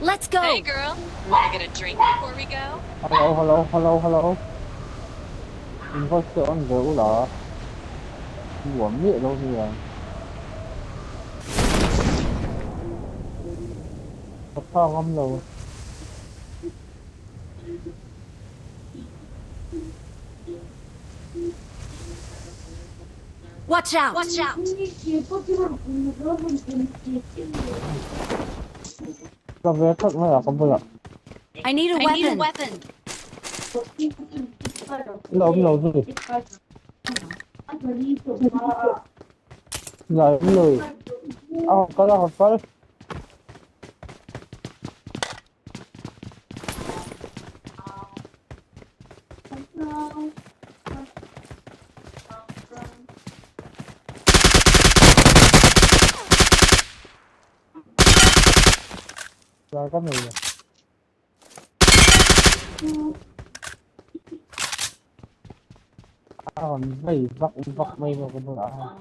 Let's go! Hey, girl. Wanna get a drink before we go? Hello hello hello hello in voice te on ve ula nuam miah lo nia ka tha ngam lo. Watch out! Watch out! Ka ve tlat mai a ka bulah. I need a weapon. La awm lo zui. La awm lo. A rawn kal a rawn kal. La ka nei lo. A rawn vei vak vak mai bawk a bulah hian.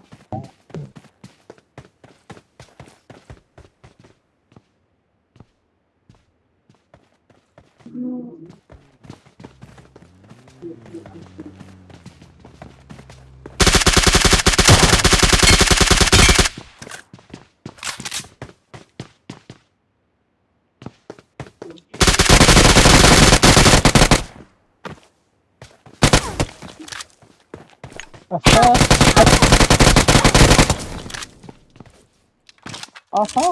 Aha! Aha!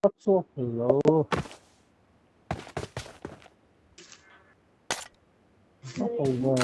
Ka chhuak thei lo. Ka thei ve.